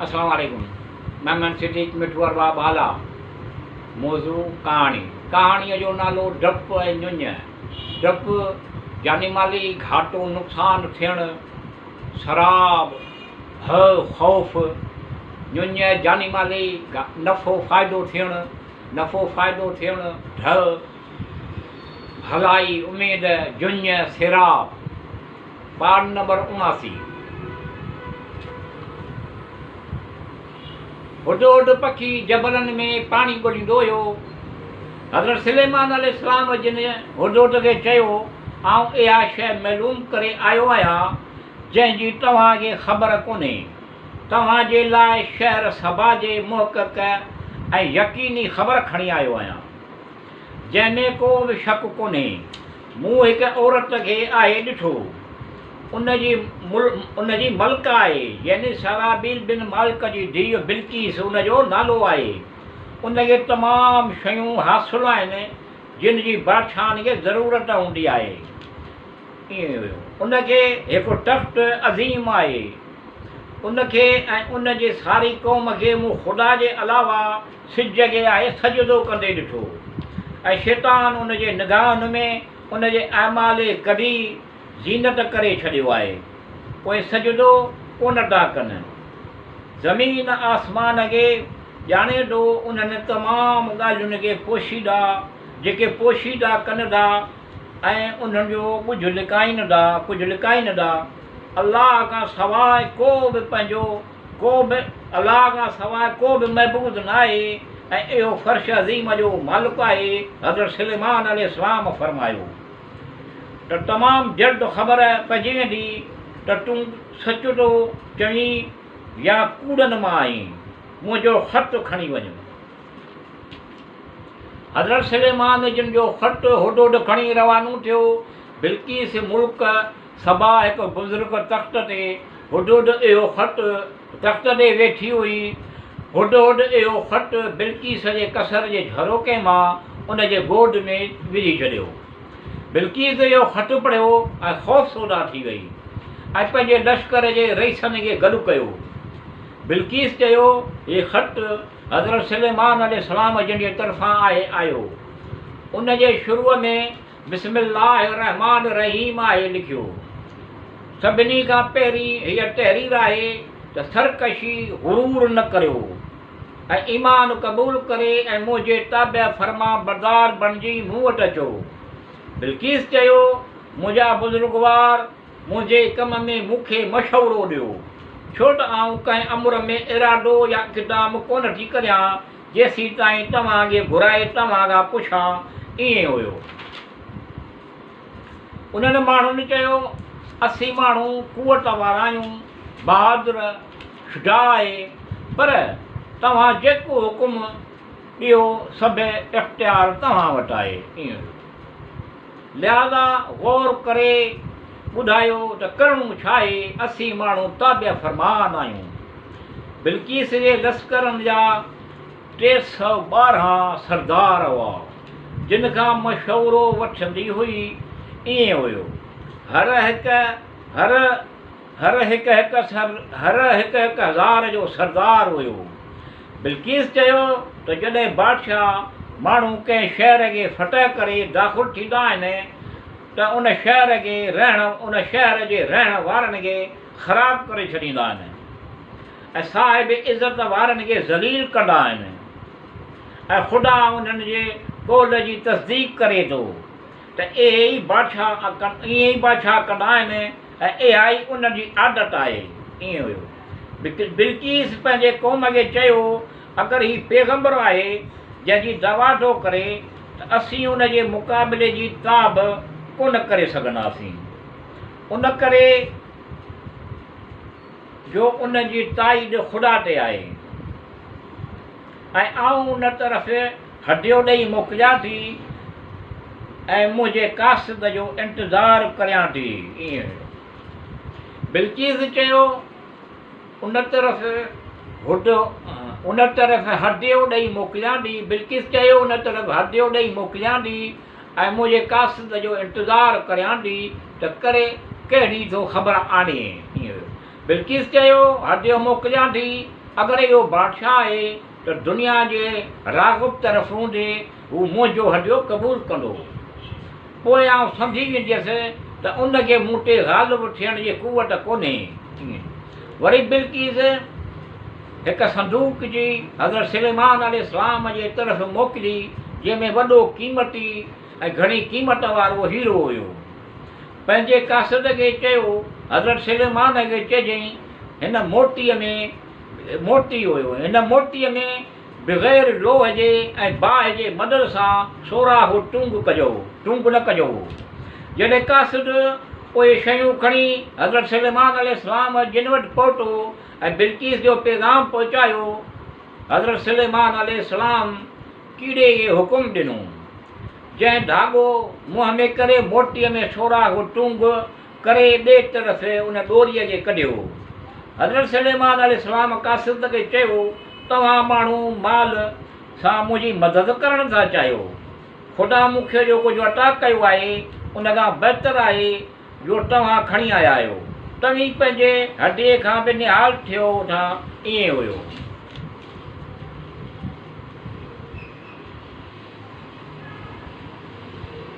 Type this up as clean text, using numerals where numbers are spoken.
السلام عليڪم محمد صديق مٺو ارباب هالا موضوع ڪهاڻي ڪهاڻيء جو نالو ڊپ ۽ ڃڃ ڊپ جاني مالي گهاٽو نقصان ٿيڻ سراب ڀؤ خوف ڃڃ جاني مالي نفعو فائدو ٿيڻ نفعو فائدو ٿيڻ ڍء ڀلائي اميد جڃ سيراب پاڙ نمبر 79. هدهد پکي جبلن ۾ پاڻي ڳوليندو هيو. حضرت سليمان عليه السلام جن هدهد کي چيو، آئون اها شيء معلوم ڪري آيو آهيان، جنهن جي توهان کي خبر ڪونهي. توهان جي لاء شهر سبا جي محقق ۽ يقيني خبر کڻي آيو آهيان. جنهن ۾ ڪو به شڪ ڪونهي. مون هڪ عورت کي آهي ڏٺو. ان جي ان جي ملڪه آهي، يعني سرابيل بن مالڪ جي ڌيء بلقيس ان جو نالو آهي. ان کي تمام شيون حاصل آهن، جن جي بادشاهن کي ضرورت هوندي آهي. ائين هيو. ان کي هڪ تخت عظيم آهي. ان کي ۽ ان جي ساري قوم کي مون خدا جي علاوه سج کي آهي سجدو ڪندي ڏٺو ۽ شيطان ان جي نگاهن ۾ ان جي اعمال قبيح زينت ڪري ڇڏيو آهي پوء سجدو ڪونه ٿا ڪن. زمين آسمان کي ڄاڻي ٿو انهن تمام ڳالهين کي پوشيده جيڪي پوشيده ڪن ٿا ۽ انهن جو ڳجهه لڪائين ٿا ڪجهه لڪائين ٿا. الله کان سواء ڪو به پنهنجو ڪو به الله کان سواء ڪو به معبود ناهي ۽ اهو فرش عظيم جو مالڪ آهي، حضرت سليمان عليه السلام فرمايو ته تمام جلد خبر پئجي ويندي ته تون سچ ٿو چوين يا ڪوڙن مان آهين، منهنجو خط کڻي وڃ. حضرت سليمان جن جو خط هدهد کڻي روانو ٿيو، بلقيس ملڪ سبا هڪ بزرگ تخت تي هدهد اهو خط تخت تي ويٺي هئي. هدهد اهو خط بلقيس جي قصر جي جهروڪي مان ان جي گود ۾ وجهي ڇڏيو. بلقيس اهو خط پڙهيو ۽ خوفزده ٿي وئي ۽ پنهنجي لشڪر جي رئيسن کي گڏ ڪيو. بلقيس چيو، هي خط حضرت سليمان عليه السلام جن جي طرفان آهي آيو. ان جي شروع ۾ بسم الله الرحمٰن الرحيم آهي لکيو. سڀني کان پهرين هيء تحرير آهي ته سرڪشي، غرور، نه ڪريو ۽ ايمان قبول ڪري ۽ منهنجي تابع فرمانبردار بڻجي مون وٽ اچو. بلقيس چيو، منهنجا بزرگوار! منهنجي ڪم ۾ مون کي مشورو ڏيو، ڇو ته آئون ڪنهن امر ۾ ارادو يا اقدام ڪونه ٿي ڪريان، جيسيتائين توهان کي گهرائي توهان کان پڇان. ائين هيو. انهن ماڻهن چيو، اسين ماڻهو قوت وارا آهيون، بهادر، شجاع آهي، پر توهان جيڪو حڪم ڏيو سڀ اختيار توهان وٽ آهي. ائين هيو. لهذا غور ڪري ٻڌايو ته ڪرڻو ڇاهي، اسين ماڻهو تابع فرمان آهيون. بلقيس جي لشڪرن جا 312 سردار هئا، جن کان مشورو وٺندي هئي. ائين هيو. هر هڪ هر هر هڪ هڪ هر هڪ هڪ هزار جو سردار هيو. بلقيس چيو ته جڏهن بادشاهه ماڻهو ڪنهن شهر کي فتح ڪري داخل ٿيندا آهن ته ان شهر کي رهڻ ان شهر جي رهڻ وارن کي خراب ڪري ڇڏيندا آهن ۽ صاحب عزت وارن کي ذليل ڪندا آهن ۽ خدا انهن جي قول جي تصديق ڪري ٿو ته اهي ئي بادشاهه ائين ئي بادشاهه ڪندا آهن ۽ اها ئي انهن جي عادت آهي. ائين هيو. بلقيس پنهنجي قوم کي چيو، اگر هي پيغمبر آهي جنهن جي دعويٰ ٿو ڪري ته اسين ان جي مقابلي جي تاب ڪونه ڪري سگهنداسين. ان ڪري جو ان جي تائيد خدا تي آهي ۽ آئون ان طرف هديو ڏئي موڪليان ٿي ۽ منهنجي قاصد جو انتظار ڪريان ٿي. ائين هيو. بلقيس چيو، ان طرف هد ان طرف هديو ڏئي موڪليان ٿي. بلقيس چيو، ان طرف هديو ڏئي موڪليان ٿي ۽ منهنجي قاصد جو انتظار ڪريان ٿي ته ڪري ڪهڙي ٿو خبر آڻي. ائين هيو. بلقيس چيو، هديو موڪليان ٿي اگر اهو بادشاهه آهي ته دنيا جي راغب طرف هوندي هو منهنجو هديو قبول ڪندو. پوء آئون سمجهي وينديس ته ان کي مون تي غالب ٿيڻ جي قوت ڪونهي. وري بلقيس هڪ صندوق جي حضرت سليمان عليه السلام جي طرف موڪلي، جنهن ۾ وڏو قيمتي ۽ گهڻي قيمت وارو هيرو هيو. پنهنجي قاصد کي چيو، حضرت سليمان کي چئجئين، هن موتيء ۾ موتي هيو، هن موتيء ۾ بغير لوهه جي ۽ باهه جي مدد سان سوراخ ٽونگ ڪجو، ٽونگ نه ڪجو. جڏهن قاصد اهي شيون کڻي حضرت سليمان عليه السلام جن وٽ پهتو ۽ بلقيس جو پيغام پهچايو، حضرت سليمان عليه السلام ڪيڙي کي حڪم ڏنو، جنهن ڌاڳو منهن ۾ ڪري موتيء ۾ سوراخ ٽونگ ڪري ٻئي طرف ان ڏوريء کي ڪڍيو. حضرت سليمان عليه السلام قاصد کي چيو، توهان ماڻهو مال سان منهنجي مدد ڪرڻ ٿا چاهيو. خدا مون کي جو ڪجهه عطا ڪيو آهي، ان کان بهتر آهي جو توهان کڻي آيا آهيو. توهين پنهنجي هديي کان به نهال ٿيو ٿا. ائين هيو.